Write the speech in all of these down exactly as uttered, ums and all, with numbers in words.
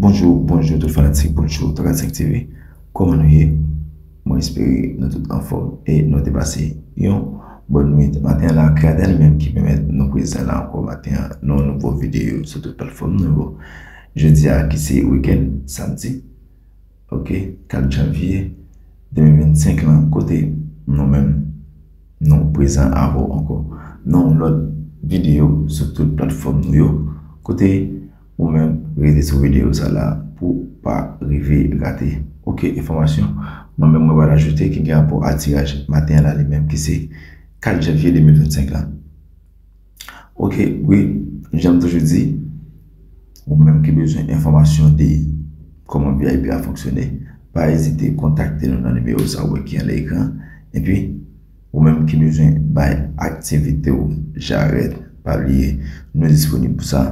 Bonjou, bonjou tout fanatik, bonjou Tokay senk T V. Kòman nou ye? Mwen espere nou tout anfòm e nou te pase yon bòn nwit. Maten an la, Kraden li menm ki pèmèt nou prezan la ankò maten an nan yon nouvo videyo sou tout platfòm nou yo. Jodi a ki se wikenn, samdi, ok, kat janvye de mil vennsenk lan, kote nou menm nou prezan avè w ankò nan yon lòt videyo sou tout platfòm nou yo, kote ou menm rete sou videyo sa la pou w pa rive rate okenn enfòmasyon mwen menm mwen pral ajoute ki gen rapò a tiraj maten an la li menm ki se kat janvye de mil vennsenk la. Ok, wi, jan m toujou di, ou menm ki bezwen enfòmasyon de kòman V I P a fonksyone, pa ezite kontakte nou nan nimewo sa ou wè ki anlè ekran. Epi, ou menm ki bezwen bay aktivite w jarèt, pa bliye, nou disponib pou sa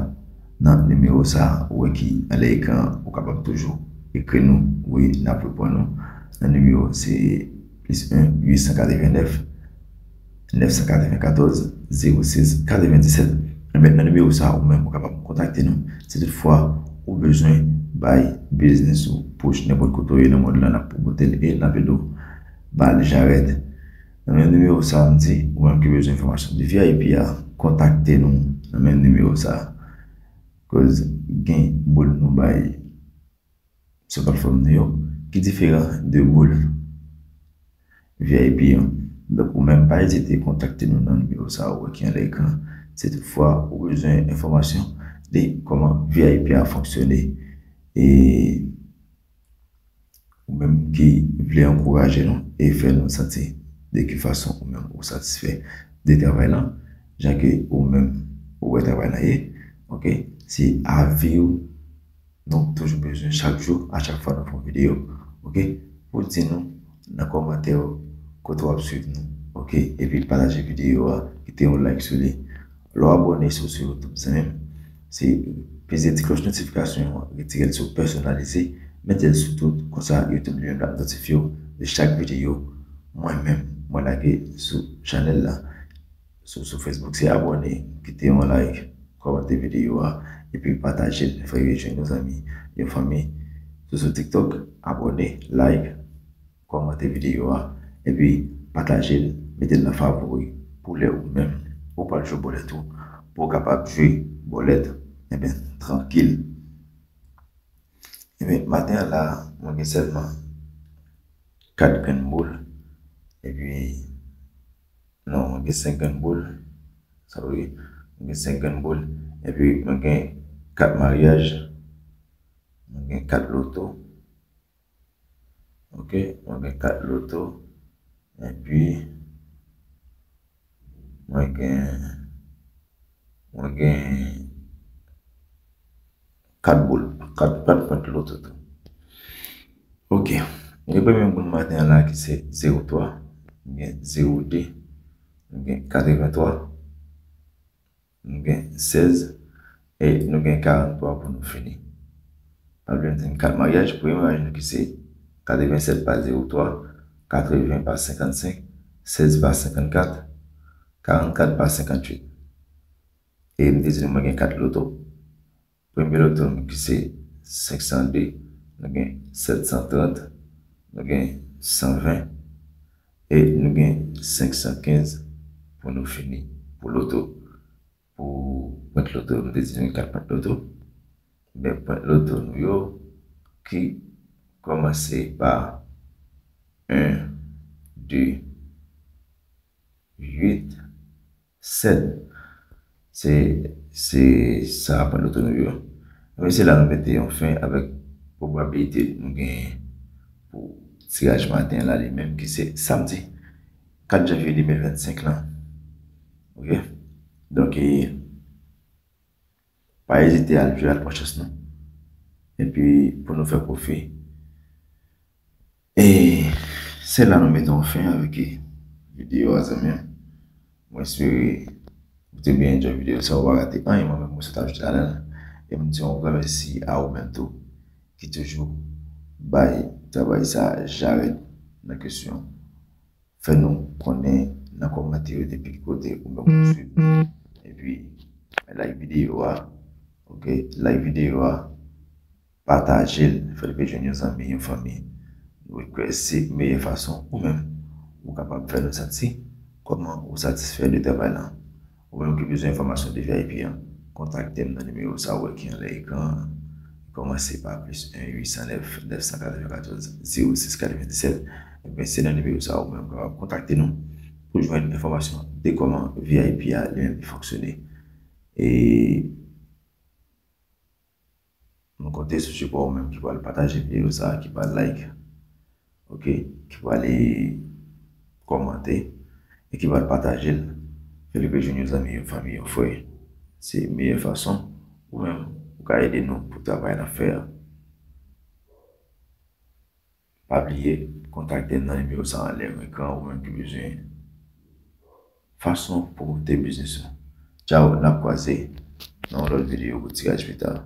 nan nimewo sa ou wè ki anlè ekran an. Ou kapab toujou ekri nou, wi, n ap reponn ou. Nan nimewo, se plis en uit san katrevennnèf nèf san katrevenkatòz zewo sis katrevendisèt. Ebyen, nan nimewo sa a, ou menm, ou kapab kontakte nou. Si toutfwa ou bezwen bay biznis ou push nenpòt kote w ye nan mond lan, n ap pwomote l e n ap ede w ba l jarèt. Nan menm nimewo sa a, m di, ou menm ki bezwen enfòmasyon de V I P a, kontakte nou nan menm nimewo sa a. Koz gen boul nou bay sou platfòm nou yo ki diferan de boul V I P an. Donk, ou menm pa ezite kontakte nou nan nimewo sa a ou wè ki anlè ekran an. Si toutfwa ou bezwen enfòmasyon de kòman V I P a fonksyone, e ou menm ki vle ankouraje nou e fè nou santi de ki fason ou menm ou satisfè de travay lan, jan ke ou menm ou wè travay lan ye, ok, se avi w nou toujou bezwen chak jou, a chak fwa nou fè yon videyo, ok, pou di nou nan kòmantè yo kote w ap swiv nou, ok, epi pataje videyo a, kite yon like sou li. Lè w abòne si w sou YouTube, zanmi m, se peze ti klòch notifikasyon an, retire l sou pèsonalize, mete l sou tout, konsa YouTube li menm l ap notifye w de chak videyo mwen menm mwen lage sou chanèl la. Si w sou Facebook, se abòne, kite yon like, kòmante videyo a, epi pataje l, fè l jwenn yon zanmi, yon fanmi. Si w sou TikTok, abòne, like, kòmante videyo a, epi pataje l, mete l nan favori, pou lè ou menm, ou pral jwe bòlèt ou, pou w kapab jwe bòlèt, ebyen, trankil. Ebyen, maten an la, mwen gen sèlman kat grenn boul, epi, non, mwen gen senk grenn boul, sorry, mwen gen senk grenn boul, epi mwen gen kat maryaj, mwen gen kat loto, ok, mwen gen kat loto, epi mwen gen, mwen gen kat boul, kat, kat pwent loto tou. Ok, gen premye boul maten an la ki se zewo twa, gen zewo de, gen katrevenntwa, nou gen sèz, e nou gen karantwa pou nou fini. Pa bliye m di n kat maryaj, premye maryaj nou ki se katrevensèt pa zewo twa, katreven pa senkannsenk, sèz pa senkannkat, karannkat pa senkantuit. E m te di nou mwen gen kat loto. Premye loto nou ki se senk san de, nou gen sèt san trant, nou gen san ven, e nou gen senk san kenz pou nou fini pou loto. Pou pwent loto, m te di nou kat pwent loto. Men pwent loto nou yo ki kòmanse pa en, de, uit, sèt. Se, se sa pwent loto nou yo. Men se la nou mete yon fen avèk pwobabilite nou genyen pou tiraj maten an la li menm ki se samdi kat janvye de mil vennsenk lan. Ok? Donk, e, pa ezite al jwe, al pran chans nou. Epi, pou nou fè pwofi. E se la nou mete yon fen avèk videyo a, zanmi m. Mwen espere ou te byen enjoy videyo sa, ou pa rate anyen, mwen menm mwen sot ajoute ladan l. E m di yon gran mèsi a ou menm tou, ki toujou bay travay sa jarèt nan kesyon fè nou konnen nan kòmantè yo depi ki kote ou menm ou swiv nou. Epi, like videyo a, ok, like videyo a, Pataje l, fè l pe jwenn yon zanmi, yon fanmi. Request se meyè fason ou menm ou kapab fè nou santi kòman ou satisfè de travay lan. Ou menm ki bezwen enfòmasyon de V I P an, kontakte m nan nimewo sa ou wè ki anlè ekran an. Kòmanse pa plis en uit san nèf nèf san katrevenkatòz zewo sis katrevendiset. Ebyen, se nan nimewo sa ou menm kapab kontakte nou pou jwenn enfòmasyon de kòman V I P a li menm li fonksyone. E nou konte sou sipò ou menm ki pral pataje videyo sa, ki pral like, ok, ki pral kòmante e ki pral pataje l. Fè li pe jwenn yon zanmi, yon fanmi, yon frè. Se meyè fason ou menm ou ka ede nou pou travay n ap fè a. Pa bliye kontakte m nan nimewo sa anlè ekran ou menm ki bezwen fason pou monte biznis ou. Tchaw, n ap kwaze nan yon lòt videyo pou tiraj pita.